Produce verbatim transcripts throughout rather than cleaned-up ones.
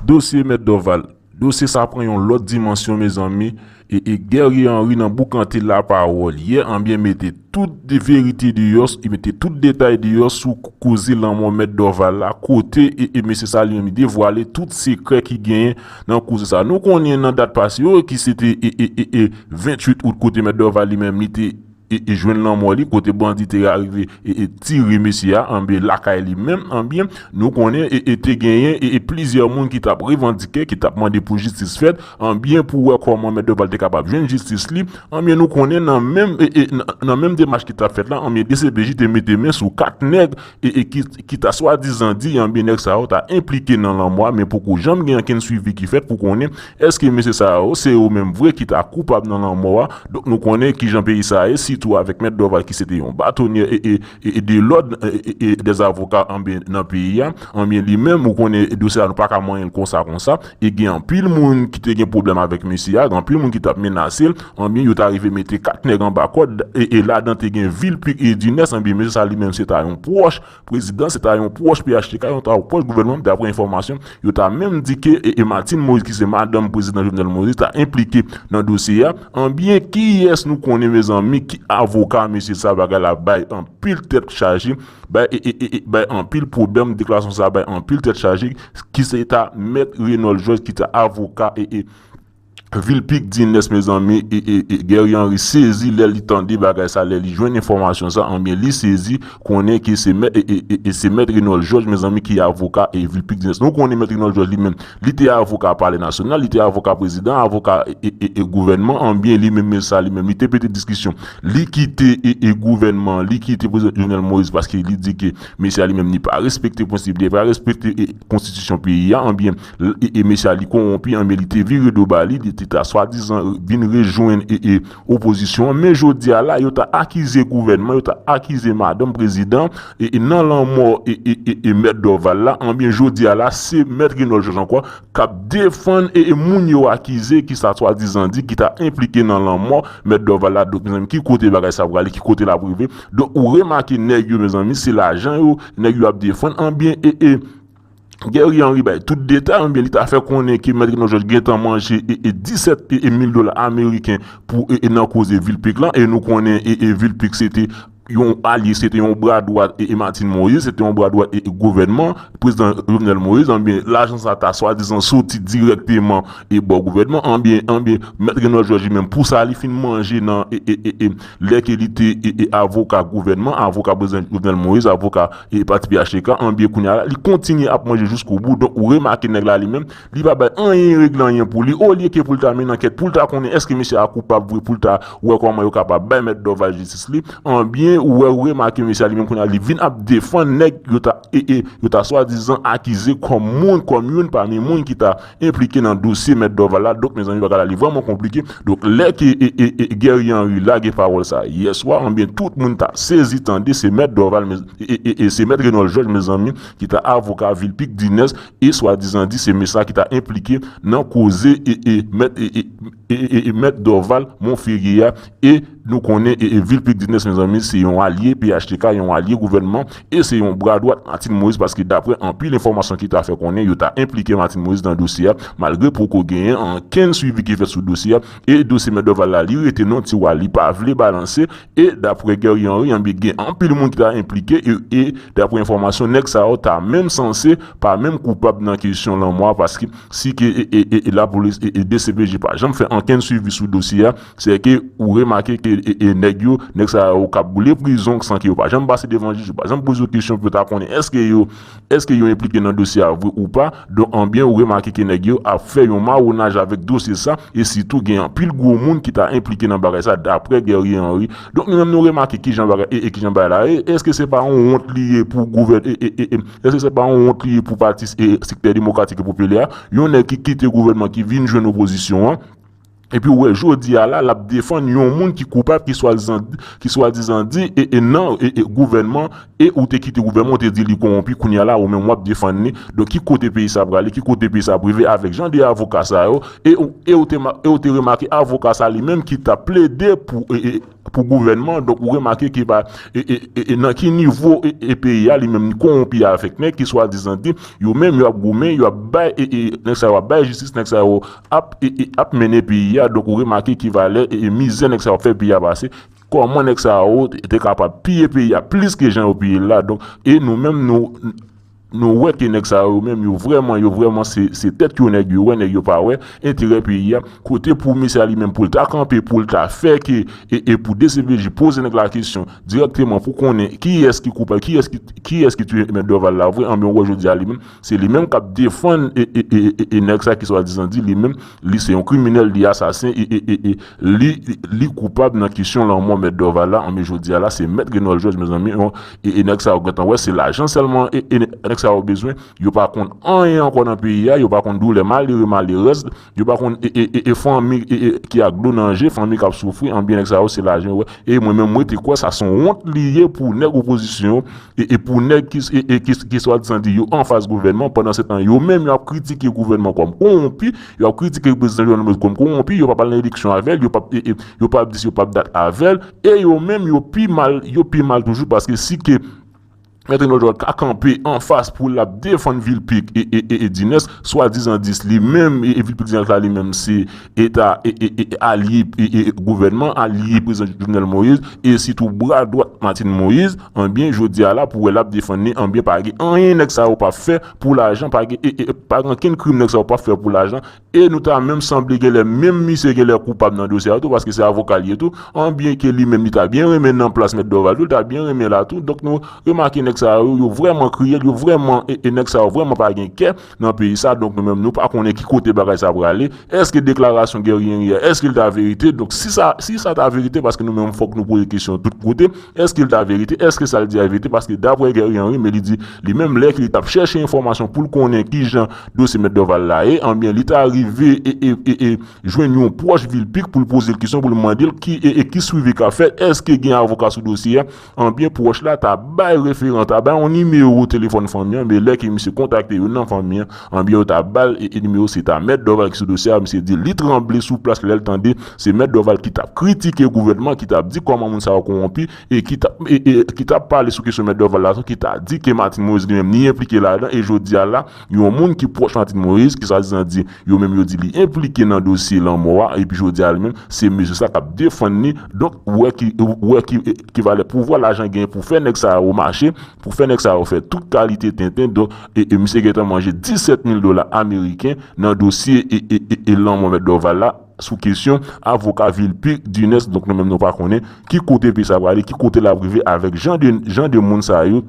Dosye Mèt Dorval. Dosye sa pran yon lòt dimansyon, mezanmi. E, e Guerrier Henry nan boukante lapawòl yè, anbyen mete tout de verite deyò, li mete tout detay deyò sou koze lanmò Mèt Dorval la, kote e, e mesye sa li menm li devwale tout sekrè ki genyen nan koze sa. Nou konnen nan dat pase yo, ki se te e, e, e, e venntuit out, kote Mèt Dorval li menm li te e, e jwenn lanmò li, kote bandi te arive e, e tire mesye a, anbyen lakay li menm, anbyen nou konnen e, e te genyen e, e plizyè moun ki t ap revandike, ki t ap mande pou jistis fèt, anbyen pou wè kòman Mèt Dorval te kapab jwenn jistis li, anbyen nou konnen nan menm e, e, nan, nan menm demach ki t ap fèt la, anbyen D C P J te mete men sou kat nèg e, e ki, ki ta swadizan di, anbyen nèg sa yo ta enplike nan lanmò a, men poko janm gen ankenn swivi ki fèt pou konnen èske mesye sa yo se yo menm vre ki ta koupab nan lanmò a. Donk nou konnen kijan peyi sa a ye, sitou avèk Mèt Dorval ki se te yon batonye e, e, e, e de lòd e, e, e dèzavoka anbyen nan peyi a. Anbyen li menm, ou konnen dosye a nou pa ka manyen l konsa konsa. E gen anpil moun ki te gen pwoblèm avèk mesye a, gen anpil moun ki t ap menase l. Anbyen yo ta rive mete kat nèg anba kòd e, e ladan te gen Vilpic e Dinès. Anbyen mesye sa li menm se ta yon pwòch prezidan, se ta yon pwòch P H T K, yon ta yon pwòch gouvènman, daprè enfòmasyon yo ta menm di ke e, e Martine Moïse ki se madanm prezidan Jovenel Moïse ta enplike nan dosye a. Anbyen kiyès nou konnen, mezanmi, ki avoka mesye sa? Bagay la bay anpil tèt chaje, bay e, e, e, e, bay anpil pwoblèm, deklarasyon sa bay anpil tèt chaje, ki se ta Mèt Renold Georges ki ta avoka e, e Vilpic Dinès, mezanmi, e, e, e Guerrier Henry sezi lè li tande bagay sa, lè li jwenn enfòmasyon sa, anbyen li sezi konnen ke se mèt e, e, e, e se Mèt Renold Georges, mezanmi, ki avoka e Vilpic Dinès. Nou konnen Mèt Renold Georges li menm, li te avoka Palè Nasyonal, li te avoka prezidan, avoka e, e, e, e gouvènman, anbyen li menm mesye sa li menm li te pete diskisyon, li kite e, e gouvènman, li kite prezidan Jovenel Moïse paske li di ke mesye a li menm li pa respekte prensip, li pa respekte e konstitisyon peyi a, anbyen e, e mesye a li kowonpi, anbyen li te vire do ba li, li te ta swadizan vin rejwenn e, e opozisyon an. Men jodi a la, yo ta akize gouvènman, yo ta akize madanm prezidan e, e nan lanmò e, e, e, e Mèt Dorval la. Anbyen jodi a la, se Mèt Renold Georges ankò k ap defann e, e moun yo akize ki sa swadizan di ki ta enplike nan lanmò Mèt Dorval la. Donk mezanmi, ki kote bagay sa prale, ki kote l ap rive? Donk ou remake nèg yo, mezanmi, se lajan yo, nèg yo ap defann. Anbyen e, e Guerrier Henry bay tout detay, anbyen li ta fè konnen ke Mèt Renold Georges gentan manje e, e disèt e, e mil dola ameriken pou e, e nan koze Vilpic lan, e nou konnen e, e Vilpic se te yon alye, se te yon bra dwat e, e Martine Moïse, se te yon bra dwat e, e gouvènman prezidan Jovenel Moïse, anbyen lajan sa ta swadizan soti dirèkteman e bò gouvènman, anbyen, anbyen Mèt Renold Georges li menm pou sa li fin manje nan e, e, e, e lè ke li te e, e avoka gouvènman, avoka prezidan Jovenel Moïse, avoka e pati P H T K, anbyen kounye a la, li kontinye ap manje jiskobou. Donk ou remake nèg la li menm, li pa bay anyen regle anyen pou li. Olye ke pou l ta mennen ankèt, pou l ta konnen èske mesye a koupab vre, pou l ta wè kòman yo kapab bay Mèt Dorval jistis li, anbyen ou wè, ou remake mesye a li menm kounye a, li vin ap defann nèg yo ta e, e yo ta swadizan akize kòm moun, kòm youn pami moun ki ta enplike nan dosye Mèt Dorval la. Donk mezanmi, bagay la li vrèman konplike. Donk lè ke e, e, e Guerrier Henry lage pawòl sa yè swa, anbyen tout moun ta sezi tande se Mèt Dorval, e, e, e, e se Mèt Renold Georges, mezanmi, ki ta avoka Vilpic Dinès, e swadizan di se mesye sa ki ta enplike nan koze e, e, Mèt e, e, e, e, e Mèt Dorval Monferrier a. E nou konnen e, e Vilpic Dinès, mezanmi, se yon alye P H T K, yon alye gouvènman, e se yon bra dwat Martine Moïse, paske daprè anpil enfòmasyon ki ta fè konnen yo ta enplike Martine Moïse nan dosye a, malgre poko genyen ankenn swivi ki fèt sou dosye a, e dosye Mèt Dorval la li rete nan tiwa, li pa vle balanse, e daprè Guerrier Henry, anbyen gen anpil moun ki ta enplike, e, e daprè enfòmasyon, nèg sa yo ta menm sanse pa menm koupab nan kesyon lanmò a, paske si ke e, e, e, e lapolis e, e D C P J pa janm fè ankenn swivi sou dosye a, se ke ou remake ke e, e nèg yo, nèg sa yo k ap boule prizon san ke yo pa janm pase devan jij, yo pa janm poze yo kesyon pou yo ta konnen èske yo, èske yo enplike nan dosye a vre ou pa. Donk, anbyen, ou remake ke nèg yo ap fè yon mawonaj avèk dosye sa, e sitou gen anpil gwo moun ki ta enplike nan bagay sa, daprè Guerrier Henry. Donk, nou menm nou remake kijan bagay, e, e kijan bagay la ye. Èske se pa yon wont li ye pou gouvèn, e, e, e, e, èske se pa yon wont li ye pou pati, e, sektè demokratik e popilè a? Yon nèg ki kite gouvènman, ki vin jwenn opozisyon an, epi ou wè jodi a la, l ap defann yon moun ki koupab, ki swadizan, ki swadizan di, e, e nan, e, e gouvènman, e ou te kite gouvènman, ou te di li kowonpi, kounye a la, ou menm w ap defann li. Donk, ki kote peyi sa prale, ki kote peyi sa ap rive avèk jan de avoka sa yo, e, ou- e ou te ma- e ou te remake avoka sa li menm ki t ap plede pou, e, e, pou gouvènman. Donk, ou remake ke pa, e, e, e, e nan ki nivo e, e peyi a li menm kowonpi avèk nèg ki swadizan di yo menm yo ap goumen, yo ap bay, e, e, nèg sa yo ap bay jistis, nèg sa yo ap, e, e, ap mennen peyi a. Donk, ou remake ki valè e, e mizè nèg sa yo ap fè peyi a pase. Kòman nèg sa yo te, te kapab piye peyi a plis ke jan yo piye l la? Donk, e nou menm, nou, nou wè ke nèg sa yo menm, yo vrèman, yo vrèman, se, se tèt yo nèg yo wè, nèg yo pa wè enterè peyi a. Kote pou misye a li menm, pou l ta kanpe, pou l ta fè ke, e, e pou D C P J poze nèg la kesyon dirèkteman pou konnen kiyès ki koupab, kiyès ki, kiyès ki tiye Mèt Dorval la vre, anben, ou wè jodi a li menm, se li menm k ap defann, e, e, e, e, e nèg sa ki swadizan di li menm, li se yon kriminèl, li asasen, e, e, e, e li, li, li koupab nan kesyon lanmò Mèt Dorval la. Anben, jodi a la, se Mèt Renold Georges, mezanmi, yon, e, e nèg sa yo gentan wè, se lajan sèlman, e, e nèg sa yo bezwen. Yo pa konn anyen ankò nan peyi a, yo pa konn doulè malere, malerèz, yo pa konn, e, e, e, e fanmi, e, e, ki ak dlo nan je, fanmi k ap soufri, anben, nèg sa yo, se lajan yo wè. E mwen menm, mwen te kwè sa se yon wont li ye pou nèg opozisyon yo, e, e pou nèg ki, e, e ki, ki swadizan di yo anfas gouvènman, pandan se tan yo menm yo ap kritike gouvènman kòm kowonpi, yo ap kritike prezidan Jovenel Moïse kòm kowonpi, yo p ap al nan eleksyon avè l, yo p ap, e, e, yo p ap di si yo p ap dat avè l, e yo menm yo pi mal, yo pi mal toujou, paske si ke Mèt Renold Georges ka kanpe anfas pou l ap defann Vilpique e, e, e, e Dinès, swadizan di li menm, e, e Vilpique Dinès la li menm se eta, e, e, e, alye, e, e, gouvènman, alye prezidan Jovenel Moïse, e sitou bra dwat Martine Moïse, anben, jodi a la, pou wè l ap defann li, anben, pa gen anyen nèg sa yo p ap fè pou lajan, pa gen, e, e, pa gen ankenn krim nèg sa yo p ap fè pou lajan, e nou ta menm sanble genlè, menm misye genlè koupab nan dosye a tou, paske se avoka l ye tou, anben ke li menm li ta byen renmen nan plas Mèt Dorval tou, li ta byen renmen la tou. Donk nou remake nèg sa yo, yo vrèman kriyèl, yo vrèman, e, e nèg sa yo vrèman pa gen kè nan peyi sa. Donk nou menm nou pa konnen ki kote bagay sa prale. Èske deklarasyon Guerrier Henry a, èske l ta verite? Donk si sa, si sa ta verite, paske nou menm fòk nou poze kesyon tout kote, èske l ta verite? Èske sa l di a verite? Paske daprè Guerrier Henry, men li di li menm lè ke li t ap chèche enfòmasyon pou l konnen kijan dosye Mèt Dorval la ye, anben li ta rive e, e, e, e jwenn yon pwòch Vilpique pou l poze l kesyon, pou l mande l ki, e, e ki swivi k ap fèt, èske gen avoka sou dosye a, anben pwòch la ta bay referan, ta bay yon nimewo telefòn fanmi an, men lè ke misye kontakte youn nan fanmi an, anben yo ta ba l, e, e nimewo, se ta Mèt Dorval ki sou dosye a, misye di li tranble sou plas lè l tande se Mèt Dorval ki t ap kritike gouvènman, ki t ap di kòman moun sa yo kowonpi, e ki t ap, e, e, ki t ap pale sou kesyon Mèt Dorval la tou, ki ta di ke Martine Moïse li menm li enplike ladan, e jodi a la, yon moun ki pwòch Martine Moïse, ki swadizan di yo menm yo di li enplike nan dosye lanmò a, epi jodi a li menm, se mesye sa k ap defann li. Donk, ou wè ki, ou wè ki, ki valè pouvwa lajan genyen pou fè nèg sa yo mache, pou fè nèg sa yo fè tout kalite tenten. Donk, e, e misye gentan manje disèt mil dola ameriken nan dosye e, e, e, e lanmò Mèt Dorval la, sou kesyon avoka Vilpique Dinès. Donk, nou menm nou pa konnen ki kote peyi sa prale, ki kote l ap rive avèk jan de, jan de moun sa yo.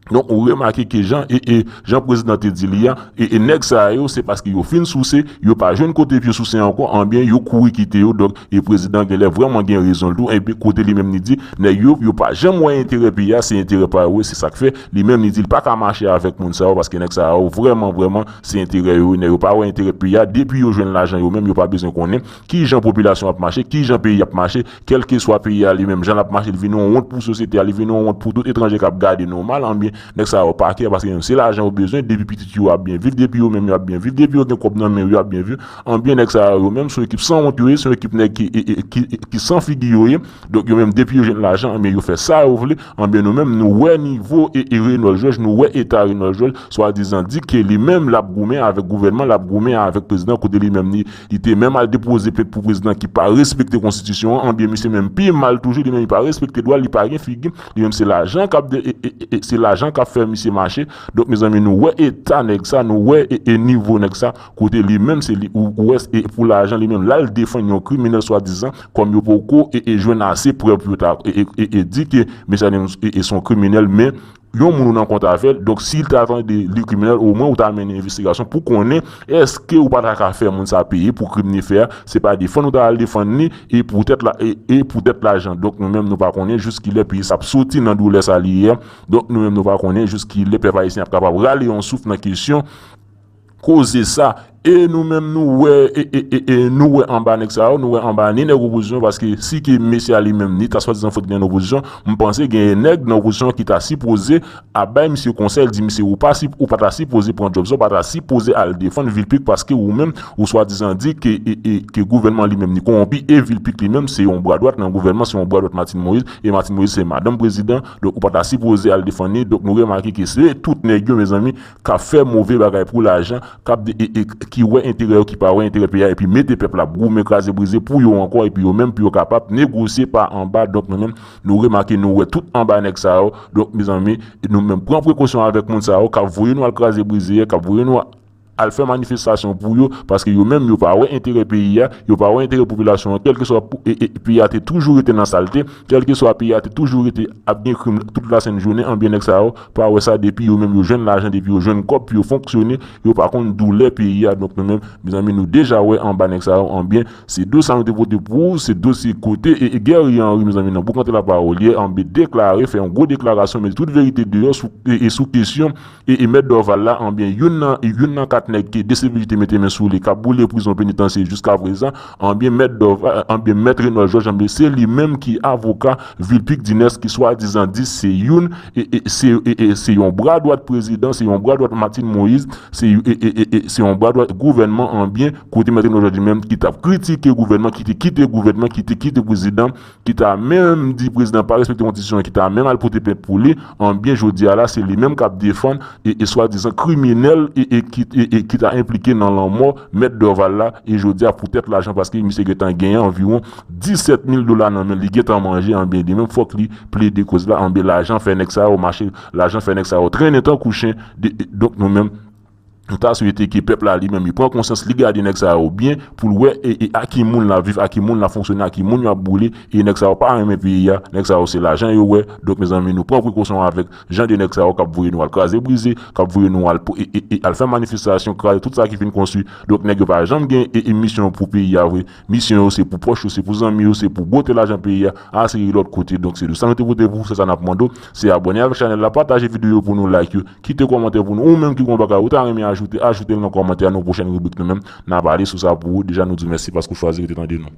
Donk, ou remake ke jan, e, e, jan prezidan te di li a, e, e nèg sa yo, se paske yo fin souse, yo pa jwenn kote pou yo souse ankò, anben, yo kouri kite yo. Donk, e prezidan genlè vrèman gen rezon l tou, enben, kote li menm li di, nèg yo, yo pa janm wè enterè peyi a, se enterè pa yo, se sa k fè, li menm li di l pa ka mache avèk moun sa yo, paske nèg sa yo, vrèman, vrèman, se enterè yo, nèg yo pa wè enterè peyi a, depi yo jwenn lajan yo menm, yo pa bezwen konnen kijan popilasyon ap mache, kijan peyi ap mache, kèlkeswa peyi a li menm, jan l ap mache, li vin yon wont pou sosyete a, li vin yon wont pou tout etranje k ap gade nou mal, anben, nèg sa yo pa kè, paske se lajan yo bezwen, depi pitit yo ap byen viv, depi yo menm yo ap byen viv, depi yo gen kòb nan men yo, yo ap byen viv, anben, nèg sa yo menm, se yon ekip sanwont yo ye, se yon ekip nèg ki, e, e, ki, ki san figi yo ye, donk yo menm, depi yo jwenn lajan, anben, yo fè sa yo vle, anben, nou menm, nou wè nivo, e, e Renold Georges, nou wè eta Renold Georges, swadizan di ke li menm, l ap goumen avèk gouvènman, l ap goumen avèk prezidan, kote li menm, li, li te menm al depoze plent pou prezidan ki pa respekte konstitisyon an, anben, misye menm pi mal toujou, li menm, li pa respekte dwa l, li pa gen figi, li menm, se lajan k ap de, e, e, e, se lajan k ap fè misye mache. Donk, mezanmi, nou wè eta nèg sa, nou wè, e, e nivo nèg sa, kote li menm, se li, ou, ou wè, e pou lajan, li menm, l al defann yon kriminèl swadizan, kòm yo poko, e, e jwenn ase prèv pou yo ta, e, e, e, e di ke mesye a, e, e se yon kriminèl, men yon moun ou nan kont avè l, donk si l ta tande li kriminèl, omwen ou ta mennen envestigasyon pou konnen èske ou pa ta ka fè moun sa peye pou krim li fè a, se pa defann ou ta al defann li, e pou tèt la, e, e pou tèt lajan. Donk nou menm nou pa konnen jiskilè peyi sa ap soti nan doulè sa li ye a. Donk nou menm nou pa konnen jiskilè pèp ayisyen ap kapab rale yon souf nan kesyon koze sa, E nou menm nou wè e, e, e, e nou wè anba nèg sa yo, nou wè anba ni nèg opozisyon, paske si ke mesye a li menm ni ta swadizan fout li an opozisyon, m panse genyen nèg nan opozisyon ki ta sipoze ap bay misye konsèy, di misye ou pa si ou pa ta sipoze pran djòb sa, ou pa ta sipoze al defann Vilpique paske ou menm ou swadizan di ke e, e, ke gouvènman li menm ni kowonpi e Vilpique li menm se yon bra dwat nan gouvènman, se yon bra dwat Martine Moïse e Martine Moïse se madanm prezidan, donk ou pa ta sipoze al defann li, donk nou remake ke se tout nèg yo mezanmi k ap fè move bagay pou lajan, k ap de- e- e- ki wè enterè yo, ki pa wè enterè peyi a, epi mete pèp la ap goumen kraze brize pou yo ankò, epi yo menm pou yo kapab negosye pa anba. Donk nou menm, nou remake, nou wè tout anba nèg sa yo. Donk mezanmi, nou menm pran prekosyon avèk moun sa yo k ap voye nou al kraze brize, k ap voye nou al fè manifestasyon pou yo, paske yo menm yo pa wè enterè peyi a, yo pa wè enterè popilasyon an, kèlkeswa pou- e- e- peyi a te toujou rete nan salte, kèlkeswa peyi a te toujou rete ap gen krim tout lasent jounen, anbyen nèg sa yo pa wè sa, depi yo menm yo jwenn lajan, depi yo jwenn kòb pou yo fonksyone, yo pa konn doulè peyi a. Donk nou menm, mezanmi, nou deja wè anba nèg sa yo, anbyen se dosye sa nou te pote pou ou, se dosye kote e, e Guerrier Henry, mezanmi, nan Boukante Lapawòl yè, anbyen deklare, fè yon gwo deklarasyon, mete tout verite deyò sou, e, e sou kesyon e, e mèt Dorval la, anbyen youn nan, youn nan kat nèg ke D C P J te mete men sou li, k ap boule prizon penitansye jiska prezan, anbyen mèt Dorval, anbyen mèt Renòl Jòj, anbyen se li menm ki avoka Vilpique Dines ki swadizan di se youn, e, e, se, e, e, se yon bra dwat prezidan, se yon bra dwat Martine Moïse, se, e, e, e, e, se yon bra dwat gouvènman, anbyen kote mèt Renòl Jòj li menm ki t ap kritike gouvènman, ki te kite gouvènman, ki te kite prezidan, ki ta menm di prezidan pa respekte konstitisyon an, ki ta menm al pote plent pou li, anbyen jodi a la se li menm k ap defann e, e swadizan kriminèl e, e, ki, e, e ki ta enplike nan lanmò mèt Dorval la, e jodi a poutèt lajan, paske misye gentan genyen anviwon disèt mil dola nan men li, gentan manje, anbyen li menm fòk li plede koz la, anbyen lajan fè nèg sa yo mache, lajan fè nèg sa yo trennen tankou chen, de- donk nou menm nou ta swete ke pèp la li menm li pran konsyans, li gade nèg sa yo byen pou l wè e, e a ki moun l ap viv, a ki moun l ap fonksyone, a ki moun yo ap boule, e nèg sa yo pa renmen peyi a, nèg sa yo se lajan yo wè. Donk mezanmi, nou pran prekosyon avèk jan de nèg sa yo k ap voye nou al kraze brize, k ap voye nou al pou- e, e, e al fè manifestasyon, kraze tout sa ki fin konstwi. Donk nèg yo pa janm gen e, e misyon pou peyi a vre. Misyon yo se pou pwòch yo, se pou zanmi yo, se pou gote lajan peyi a, asire lòt kote. Donk se de sa nou te pote pou ou, se sa n ap mande w, se abòne avèk chanèl la, pataje videyo pou nou, like yo, kite kòmantè pou nou. Ou menm ki gon bagay ou ta renmen ajoute, ajoute l nan kòmantè a, nan pwochèn ribrik nou menm n a pale sou sa pou ou. Deja nou di w mèsi paske w chwazi rete tande nou.